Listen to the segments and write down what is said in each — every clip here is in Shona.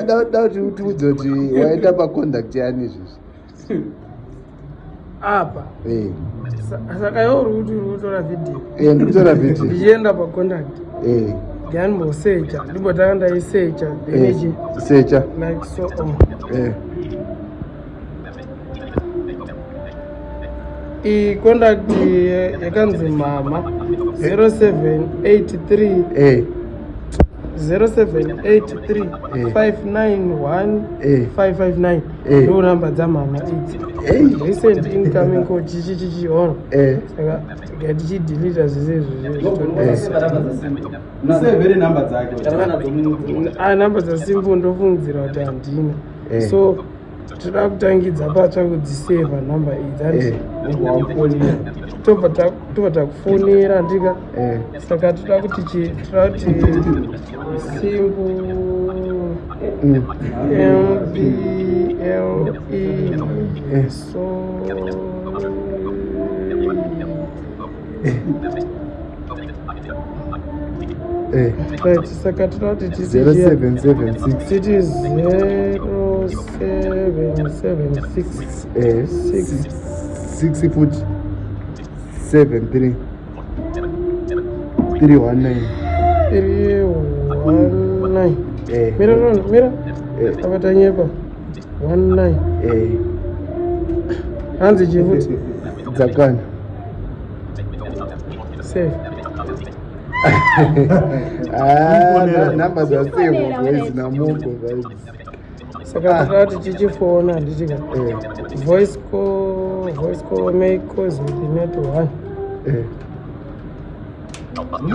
Da kuti utiudze kuti waenda paconduct yani izvezvi. Apa. Eh. Saka iwe uri kuti uri kutora video. Eh, ndiri kutora video. Ndichienda paconduct. Eh. Ndiyambosecha, ndimbotanga ndaisecha then ichi Secha. Like so on. Eh. Iyi contact yakanzi mama 0783 Eh. 0783 591 559 Eh. ndo namba dzamama idzi. Hey. Recent incoming call chichi chichi on. Eh. Saka tika tichidelita zvese izvozvo. Musevere namba dzake. Ah, namba dzasimbu ndofungidzira kuti handina. Eh. So toda kutangidza patsva kudzisevha namba idzi handiti? Wamufonera. Tobva takufonera handika? Eh. Saka toda kuti chi toda kuti simbu M B L E so Eh. Right, saka toda kuti titi 0776 titi 0776 eh 6 6 futi 7 3 319 319. Eh. Mira rona, mira. Eh. Apa tanyepa 19. Eh. Hanzi chifuti Dzakwana. Save. Ah, namba dzasevwa boys namogo vibes. Saka toda kuti tichifona handitika? Eh. Voice call make calls with the net one. Eh.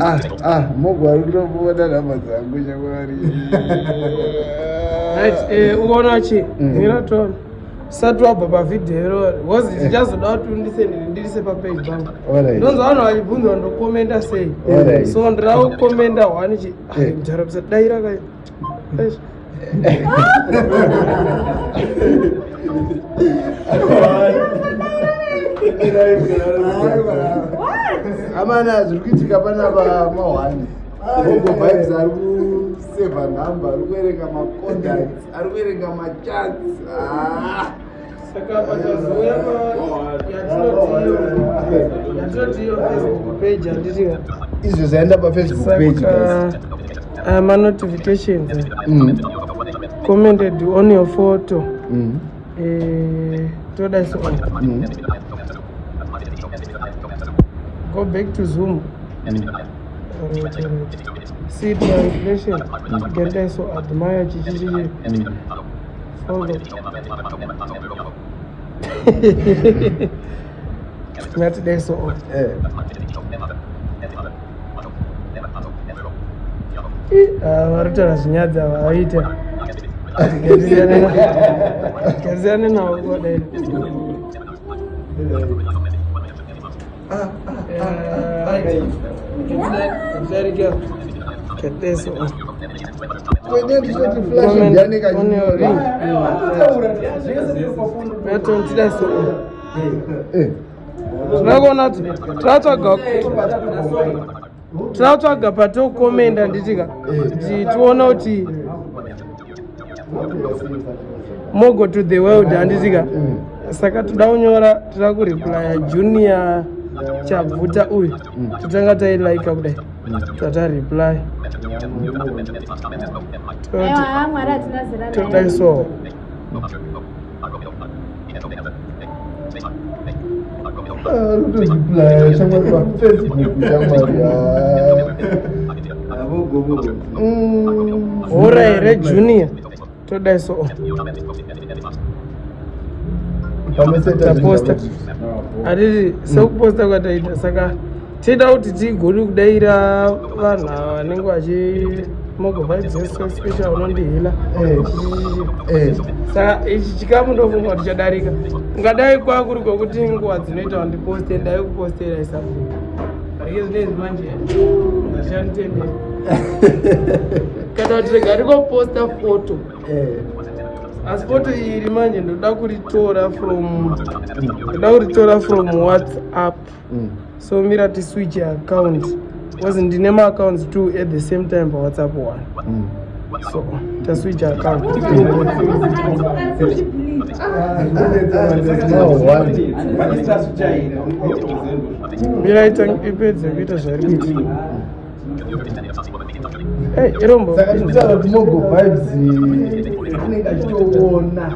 Ah, ah, mogo ari kutombona namba dzangu shamwari. Right, ukaona chi mira tona sati wabva pavhidhiyo iro because ndichazoda kuti undisendere ndirise papage pangu. Alright. Ndonzwa vanhu vachibvunza ndokomenda sei. Alright. So ndira kukomenda one chi Eh. mutarapisa daira kai. Eish. Amana, zviri kuitika panapa mahwani. Mogo Vibes ari kusevha nhamba, ari kuverenga macontacts, ari kuverenga machats. Ah. Saka patazouya yatinoti iyo Facebook page handitika? Izvo zvaenda paFacebook page, guys. Saka manotifications commented on your photo. Toda so go back to Zoom. Alright. See translation. Get so admire chichichi follow ngatidai so. Eh. Ah, vari kutaura zvinyadza vaita gasiyane navo kodai. Right. Keteso. Kwene ndichoti flash ndiani On your ring. kanyori. Yatontida so. Eh. Tinokuona kuti tinotsvaga patokomenda nditika kuti tione kuti Mogo to the world handitika? Saka toda kunyora, toda kureplya Junior Chabvuta uyu. Totanga tailaika kudai, tatareply. Aiwa, Mwari hatina zera naye. Todai so. Ari kutoreply shamwari paFacebook shamwari. Ah. Hora here Junior? Todai so. Taposta hatiti sekuposta kwataita. Saka tinoda kuti tigone kudaira vanhu ava vanenge vachi Mogo Vibes so special unondihila. Eh. Saka ichi chikamu ndofunga kuti chadarika. Ungadai kwakuri kwekuti nguva dzinoita wandiposte, ndai kupostera isabhuku ike zvinezvi manje hazvichanditenderi kana kuti rega ndikoposta foto. Asi foto iri manje ndoda kuritora from WhatsApp. So mira tiswitch account because ndine maaccounts two at the same time paWhatsApp one. So taswitch account. Mira ipedze kuita zvairi kuita. Hey, irombo. Saka tikutaura kuti Mogo Vibes anenge achitoona.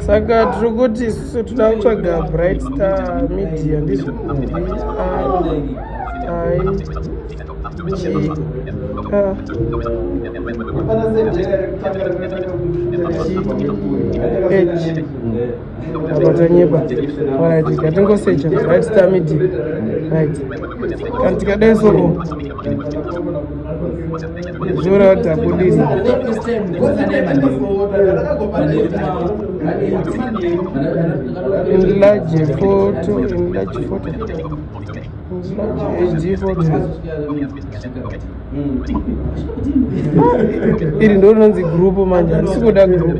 Saka tiri kuti isusu toda kutsvaga Bright Star Media, ndizvo? B I I G A G H. Apatanyepa. Alright, ngatingosecha Bright Star Media. Right. Kana tikadai soko zvoreva kuti tabudisa. Enlarge photo, enlarge photo, enlarge HD photo. Iri ndo rinonzi group manje, handisi kuda group.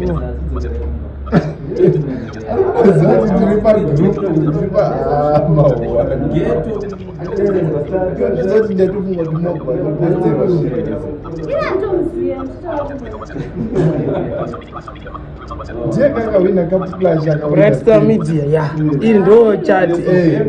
Ziva kuti tiri pagroup, tiri pamawa. Zvinoti ndatofunga kuti Mogo anoposterwa zvinhu. Ndiye kakawina Cup Clash. Bright Star Media, ya iri ndo chat. Eh.